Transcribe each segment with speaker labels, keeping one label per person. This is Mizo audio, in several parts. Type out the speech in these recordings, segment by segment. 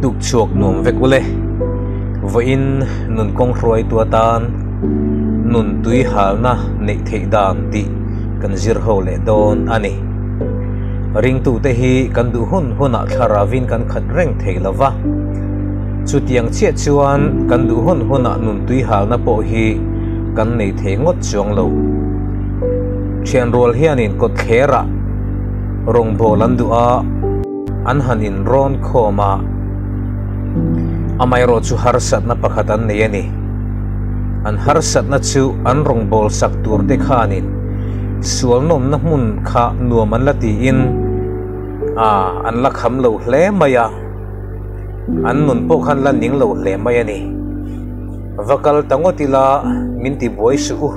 Speaker 1: Tuk chhuak nuam vek ule. Vawiin nun kawng hruaitu atan nun tui halna neih theih dan tih kan zir ho leh dawn a ni. Ringtute hi kan duh hun hunah thlaravin kan khat reng thei lo va. Chutiang chiah chuan kan duh hun hunah nun tui halna pawh hi kan nei thei ngawt chuang lo. Thian rual hianin kawtthlerah rawngbâwl an duh a, an han inrawn khawm a, amaherawh chu harsatna pakhat an nei a ni. An harsatna chu an rawngbâwl sak tur te khanin sual nawmna hmun kha nuam an la tiin a an la kham lo hle mai a, an nun pawh khan la ning lo hle mai a ni. Va kal ta ngawt ila min ti buai suh u.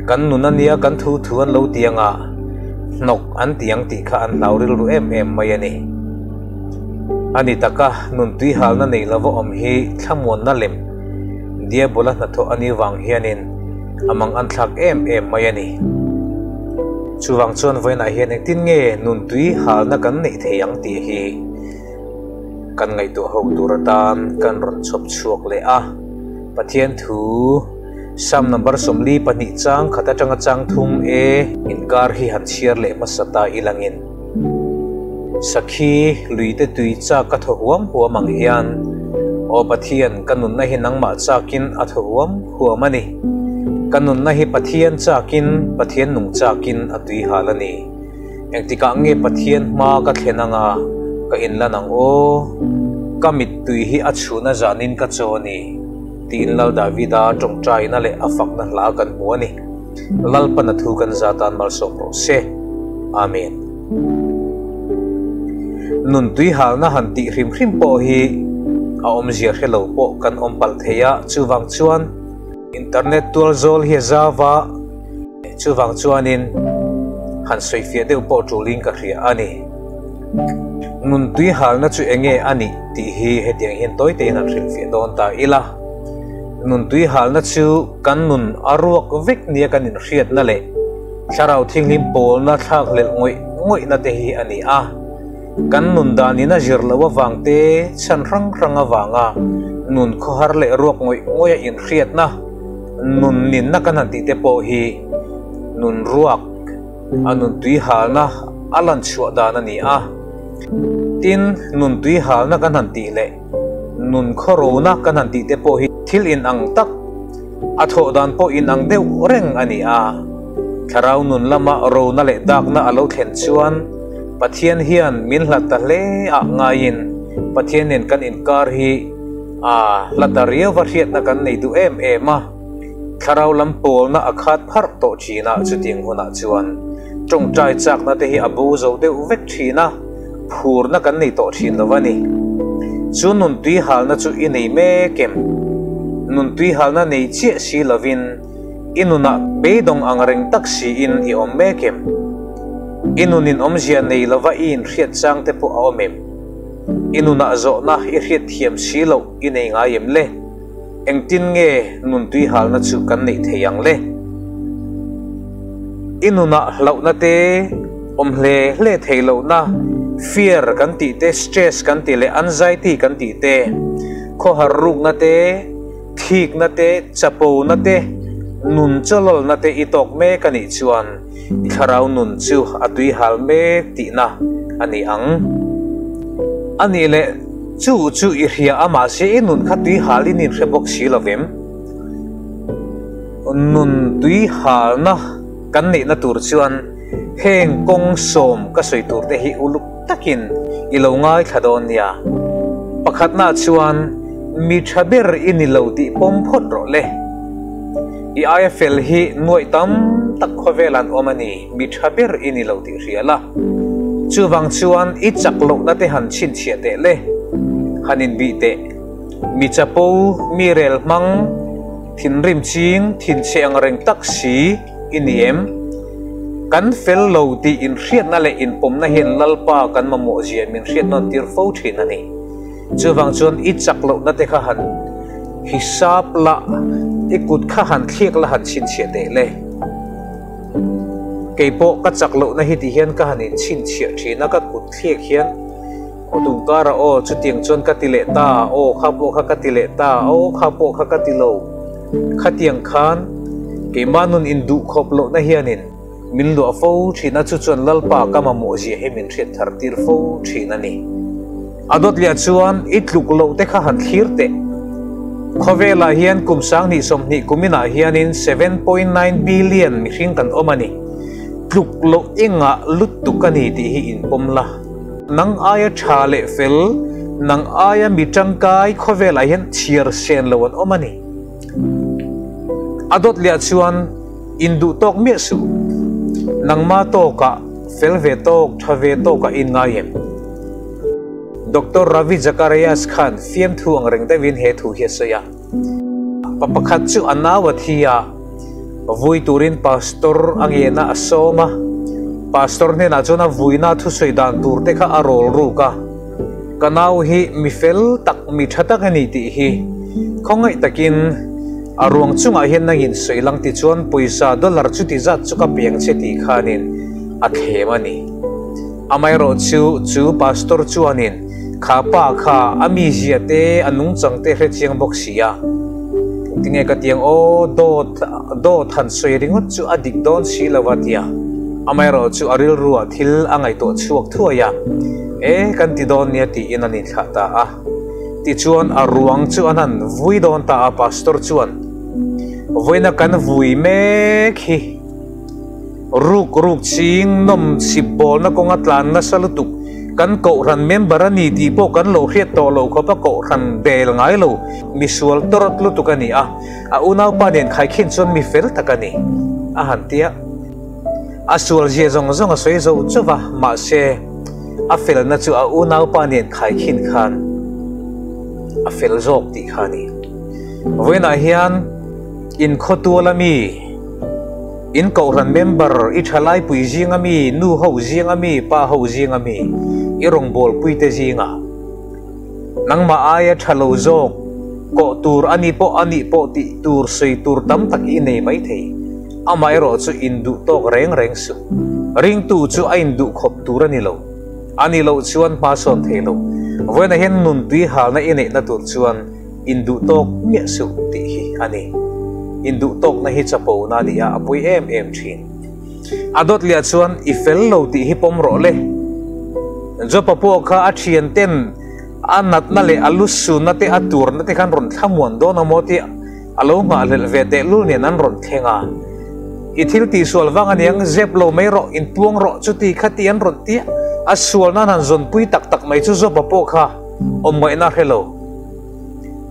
Speaker 1: Kan nun ania kan thu thu an lo ti anga hnawk an ti ang tih kha an hlau rilru em em mai a ni. A ni taka nun tuihalna nei lova awm hi thlamuanna lem Diabola hnathawh a nih vang hianin a mang an thlak em em mai a ni. Chuvang chuan vawiinah hian engtin nge nun tuihalna kan neih thei ang tih hi Kan ngaihtuah ho tur atan kan rawn chhawp chhuak leh a, Pathian thu Sam number 42 chang khat atanga chang thum e inkar hi han chhiar leh hmasa ta ilangin Sakhi luite tui chak ka thaw huam huam ang hian Aw Pathian ka nunna hi nangmah chakin a thaw huam huam a ni. Ka nunna hi Pathian chakin Pathian nung chakin a tui hal a ni. Engtikah nge Pathian hma ka thlen anga ka inlan ang aw? Ka mittui hi a chhun a zanin ka chaw a ni, tiin Lal Davida tawngtaina leh a fakna hla kan hmu a ni. Lalpan a thu kan za tan malsawm rawh se. Amen. Nun tuihalna han tih hrim hrim pawh hi a awmzia hre lo pawh kan awm palh thei a, chuvang chuan internet tual zawl hi a zau a, Chuvang chuanin han sawifiah deuh pawh tulin ka hria a ni. Nun tui halna chu enge a nih tih hi hetiang hian tawi tein han hrilhfiah dawn ta ila. Nun tui halna chu kan nun a ruak vek nia kan inhriatna leh thlarau thinghlim pawlna thlak hlelh ngawih ngawihna te hi a ni a. Kan nun danin a zir loh avang te, chhan hrang hrang avanga nun khawhar leh ruak ngawih ngawih a inhriatna, Nun ninna kan han tih te pawh hi nun ruak, a nun tui halna a lan chhuah dan a ni a. Tin, nun tui halna kan han tih leh nun khawrona kan han tih te pawh hi thil inang tak, a thawh dan pawh inang deuh reng a ni a. Thlarau nun lama rona leh dakna a lo thlen chuan Pathian hian min hlat ta hle ah ngaiin Pathian nen kan inkar hi A hla ta riau va hriatna kan nei duh em em a, thlarau lam pawlna a khat pharh tawh thin a, chutiang hunah chuan tawngtai chakna te hi a bo zo deuh vek thin a, phurna kan nei tawh thin lo a ni. Chu nun tui halna chu i nei mek em? Nun tui halna nei chiah si lovin i nunah beidawng ang reng tak siin i awm mek em? I nunin awmzia nei lova i inhriat chang te pawh a awm em? I nunah zawhna i hriat thiam si loh i nei ngai em le? Engtin nge nun tuihalna chu kan neih thei ang le? I nunah hlauhna te, awm hle hle thei lohna, fear kan tih te, stress kan tih leh anxiety kan tih te, khawhar rukna te, thikna te, chapona te, nun chawlawlna te i tawk mek a nih chuan, I thlarau nun chu a tuihal mek tihna a ni ang. A nih leh, chu chu i hria a mahse i nun kha tuihalin i inhre bawk si lovem? Nun tuihalna kan neihna tur chuan heng kawng sawm ka sawi tur te hi uluk takin i lo ngaithla dawn nia. Pakhatna chuan mi tha ber i ni lo tih pawm phawt rawh le. I aia fel hi nuaih tam tak khawvel an awm a ni, mi tha ber i ni lo tih hria la. Chuvang chuan i chak lohna te han chhinchhiah teh le, han inbih teh. Mi chapo, mi rel hmang, thinrim ching, thinchhe ang reng tak si i ni em? Kan fel lo tih inhriatna leh inpawmna hian Lalpa kan mamawh zia min hriat nawn tir fo thin a ni. Chuvang chuan i chak lohna te kha han hisap la, i kut kha han thliak la han chhinchhiah teh le. Kei pawh ka chak lohna hi ti hian ka han inchhinchhiah thin a, ka kut thliak hian. Aw tungkara aw chutiang chuan ka ti leh ta, aw kha pawh kha ka ti leh ta, aw kha pawh kha ka ti lo. Khatiang khan keimah nun induh khawp lohna hianin min luah fo thin a, chu chuan Lalpa ka mamawh zia hi min hriat thar tir fo thin a ni. A dawtliah chuan i tluk loh te kha han thlir teh. Khawvelah hian kum sanghnih sawmhnih kuminah hianin 7.9 billion mihring kan awm a ni. Tluk loh engah lutuk a ni tih hi inpawm la. Nang aia tha leh fel, nang aia mi tangkai khawvelah hian chhiar sen lo an awm a ni. A dawt liah chuan induh tawk miah suh. Nangma tawkah fel ve tawk, tha ve tawkah in ngai em? Doctor Ravi Zacharias khan fiamthu ang reng deuhin he thu hi a sawi a. Pa pakhat chu a nau a thi a, vui turin pastor a ngena a sawm a. Pastor hnenah chuan a vuina thusawi dan tur te kha a rawl ruk a, Ka nau hi mi fel tak, mi tha tak a ni tih hi khawngaih takin a ruang chungah hian nangin sawi lang ti chuan pawisa dollar chuti zat chu ka piang che tih khanin a thlem a ni. Amaherawhchu chu pastor chuanin Kha pa kha a mizia te a nungchang te hre chiang bawk si a, tinge ka tiang aw dawt dawt han sawi ringawt chu a dik dawn si lo a tia. Amaherawh chu a rilruah thil a ngaihtuah chhuak thuai a, e kan ti dawn nia tiin an inthlah ta a. Tichuan a ruang chu an han vui dawn ta a, pastor chuan vawiina kan vui mek hi. Ruk ruk ching nawm chhip bawlna kawnga tlan nasa lutuk kan kohhran member a ni tih pawh kan lo hriat tawh loh khawp a kohhran bel ngai lo misual tawrh lutuk a ni a, a unaupa nen khaikhin chuan mi fel tak a ni a han ti a. A sual zia zawng zawng a sawi zo chauh a, mahse a felna chu a unaupa nen khaikhin khan a fel zawk tih kha a ni. Vawiinah hian inkhawtual a mi. In kohhran member, i thalaipui zinga mi, nu ho zinga mi, pa ho zinga mi, i rawngbawlpuite zinga nangmah aia tha lo zawk kawh tur a ni pawh a nih pawh tih tur sawi tur tam tak i nei maithei. Amaherawh chu induh tawk reng reng suh. Ringtu chu a induh khawp tur a ni lo. A ni loh chuan hma sawn thei lo. Vawiinah hian nuntui halna i neihna tur chuan Induh tawk miah suh tih hi a ni. Induh tawkna hi chapona a ni a, a pui em em thin. A dawt liah chuan i fel lo tih hi pawm rawh le. Jopa pawh kha a thian ten a natna leh a lu sunna te a turna te khan rawn thlamuan dawn a maw tih a lo nghahhlelh ve tehlul nen an rawn thleng a. I thil tihsual vang a niang, zep lo mai rawh, inpuang rawh, chuti kha tih an rawn ti a. A sualna an han zawnpui tak tak mai chu Jopa pawh kha awm ngaihna a hre lo.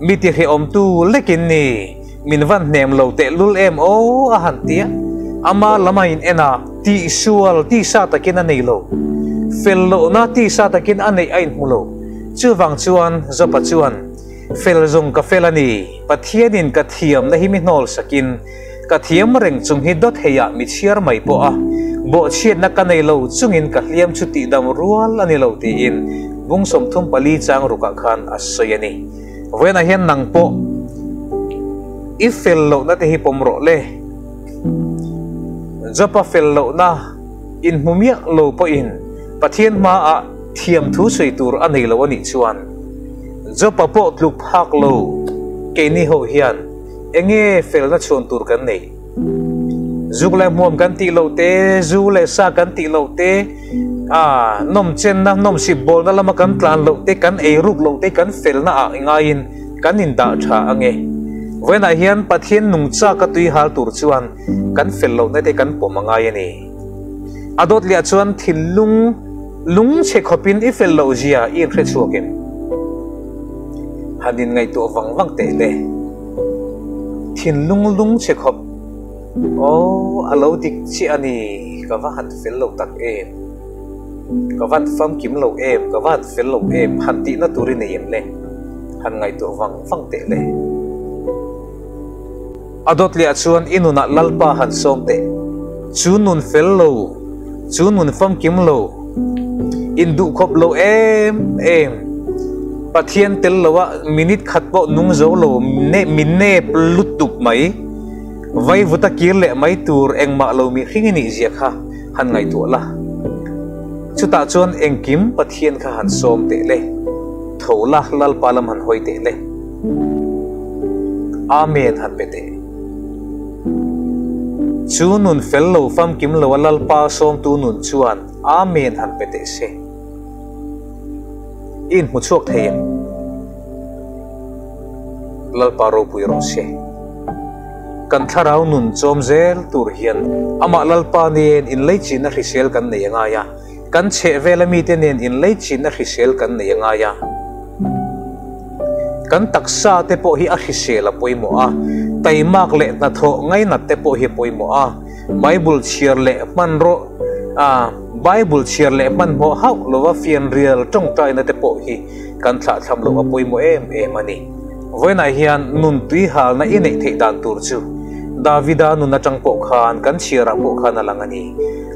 Speaker 1: Mi ti hrehawmtu lekin ni, min van hnem lo tehlul em aw a han ti a, ama lam a in en a, tihsual tisa takin a nei lo, fel lohna tisa takin a neih a inhmu lo. Chuvang chuan Jopa chuan, Fel zawng ka fel a ni, Pathianin ka thiamna hi mi hnawl sakin, ka thiam reng chung hi dawt heiah mi chhiar mai pawh a, bawhchhiatna ka nei lo chungin ka hliam chu tihdam rual a ni lo tiin bung 34 chang rukah khan a sawi a ni. Vawiinah hian nang pawh i fel lohna te hi pawm rawh le. Jopa fel lohna inhmu miah lo pawhin Pathian hmaah thiam thu sawi tur a nei lo a nih chuan Jopa pawh tluk phak lo keini ho hian Enge felna chhuan tur kan nei? Zuk leh hmuam kan tih loh te, zu leh sa kan tih loh te, ah nawmchenna, nawmsip bawlna lama kan tlan loh te, kan ei ruk loh te, kan felna ah ngaiin kan indah tha ange. Vawiinah hian Pathian nungchak a tui hal tur chuan kan fel lohna te kan pawm a ngai a ni. A dawt liah chuan thinlung lungchhe khawpin i fel loh zia i inhre chhuak em? Han inngaihtuah vang vang teh le. Thinlung lung che khawp. Aw, a lo dik chiah a ni, ka va han fel lo tak em. Ka van famkim lo em, ka van fel lo em, han tihna tur i nei em le? Han ngaihtuah vang vang teh le. A dawt leh ah chuan i nunah Lalpa han sawm teh. Chu nun fel lo, chu nun famkim lo, induhkhawp lo em em, Pathian tel lo a minute khat pawh nung zo lo mi nep lutuk mai, vaivuta kir leh mai tur engmah lo mihring i nih zia kha han ngaihtuah la. Chutah chuan engkim Pathian kha han sawm teh le, tho la Lalpa lam han hawi teh le. Amen han pe teh. Chu nun fel lo famkim lo a Lalpa sawmtu nun chuan Amen han pe teh se. I inhmu chhuak thei em? Lalpa ropui rawh se. Kan thlarau nun chawm zel tur hian amah Lalpa nen inleichihna hrisel kan nei a ngai a, kan chhehvela mite nen inleichihna hrisel kan nei a ngai a. Kan taksa te pawh hi a hrisel a pawimawh a, taimak leh hnathawh ngainat te pawh hi a pawimawh a, Bible chhiar leh hmanraw a Bible chhiar leh hmanhmawh hauh lova fianrial tawngtaina te pawh hi kan thlahthlam loh a pawimawh em em a ni. Vawiinah hian nun tui halna i neih theih dan tur chu Davida nun atang pawh khan kan chhiarah pawh khan a lang a ni.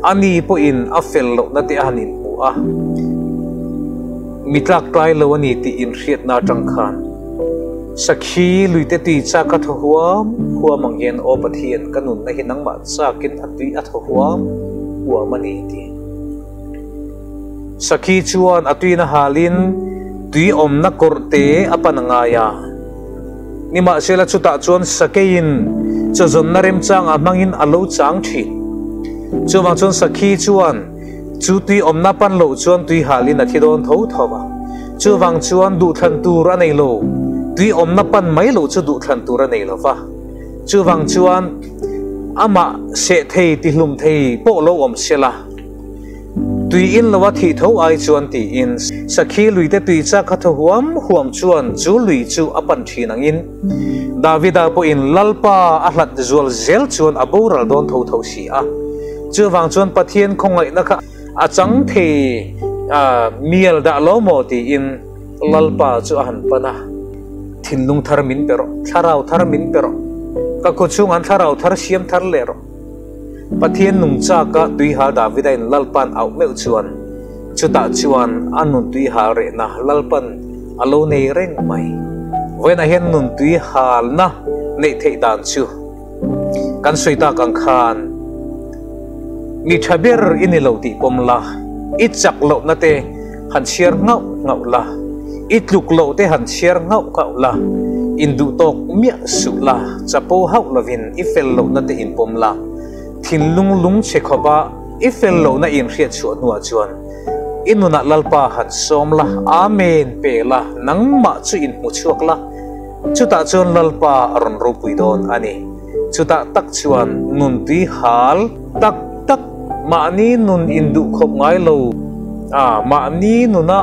Speaker 1: Ani pawhin a fel lohna te a han inhmuh a, mi tlak tlai lo a ni tih inhriatna atang khan Sakhi luite tui chak a thaw huam huam ang hian Aw Pathian ka nunna hi nangmah chakin a tui a thaw huam huam a ni ti. Sakhi chuan a tuina halin tui awmna kawrh te a pan a ngai a. Nimahsela chutah chuan sakeiin chawzawnna remchangah hmangin a lo chang thin. Chuvang chuan sakhi chuan chu tui awmna pan loh chuan tui halin a thi dawn tho tho a. Chuvang chuan duhthlan tur a nei lo, tui awmna pan mai loh chu duhthlan tur a nei lo va. Chuvang chuan amah seh thei tihlum thei pawh lo awm sela. Tui in lo a thih tho ai chuan tiin Sakhi luite tui chak a thaw huam huam chuan chu lui chu a pan thin angin Davida pawhin Lalpa a hlat zual zel chuan a boral dawn tho tho si a. Chuvang chuan Pathian khawngaihna kha a chang thei a mial dah lo maw tiin Lalpa chu a han pan a. Thinlung thar min pe rawh, thlarau thar min pe rawh, ka khawchhung an thlarau thar siam thar leh rawh. Pathian nungchaka tuihal Davida in Lalpan auh meuh chuan chutah chuan a nun tuihal rehna Lalpan a lo nei reng mai. Vawiinah hian nun tuihalna neih theih dan chu kan sawi tak ang khan mi tha ber i ni lo tih pawm la, i chak lohna te han chhiar nghauh nghauh la, i tluk loh te han chhiar nghauh nghauh la, induh tawk miah suh la, chapo hauh lovin i fel lohna te inpawm la, thinlung lung chhe khawpa i fel lohna i inhriat chhuah hnuah chuan i nunah Lalpa han sawm la, Amen pe la, nangmah chu inhmu chhuak la, chutah chuan Lalpa a rawn ropui dawn a ni. Chutah tak chuan nun tui hal tak tak mahni nun induh khawp ngai lo a, mahni nuna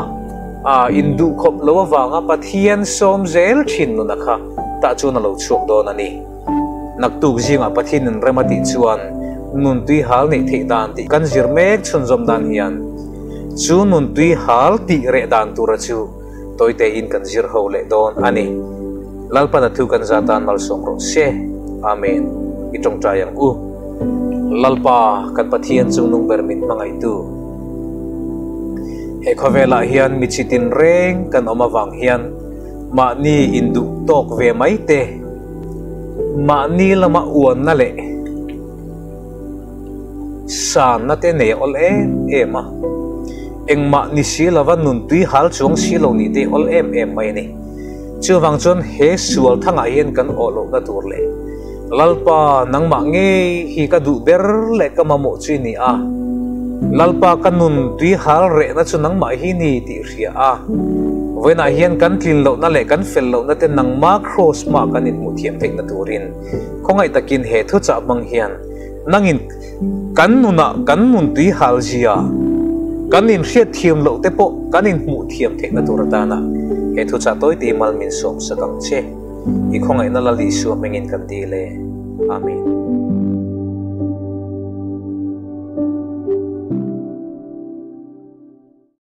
Speaker 1: a induh khawp lo avanga Pathian sawm zel thin nuna kha tah chuan a lo chhuak dawn a ni. Naktuk zingah Pathian in rem a tih chuan nun tui hal neih theih dan tih kan zir mek chhunzawm dan hian chu nun tui hal tih reh dan tura chu tawite in kan zir ho leh dawn a ni. Lalpan a thu kan za tan malsawm rawh se. Amen. I tawngtai ang u. Lalpa kan Pathian chungnung ber min hmangaihtu. He khawvelah hian mi chi tinreng kan awm avang hian mahni induh tawk ve mai te, mahni lama uanna leh sanna te nei a awl em em a, engmah ni si lova nun tui hal chuang si lo nih te hi awl em em mai a ni. Chuvang chuan he sual thangah hian kan awh lohna tur leh Lalpa nangmah ngei hi ka duh ber leh ka mamawh chu i ni a, Lalpa ka nun tui hal rehna chu nangmah hi ni tih hria a, vawiinah hian kan tlin lohna leh kan fel lohna te nangma kraws hmaah kan inhmuh thiam theihna turin khawngaih takin he thuchah hmang hian nangin kan nunah kan nun tui hal zia kan inhriat thiam loh te pawh kan inhmuh thiam theihna tur atana he thuchah tawi te hi mal min sawm sak ang che. I khawngaihna Lal Isua hmingin kan dil e. Amen.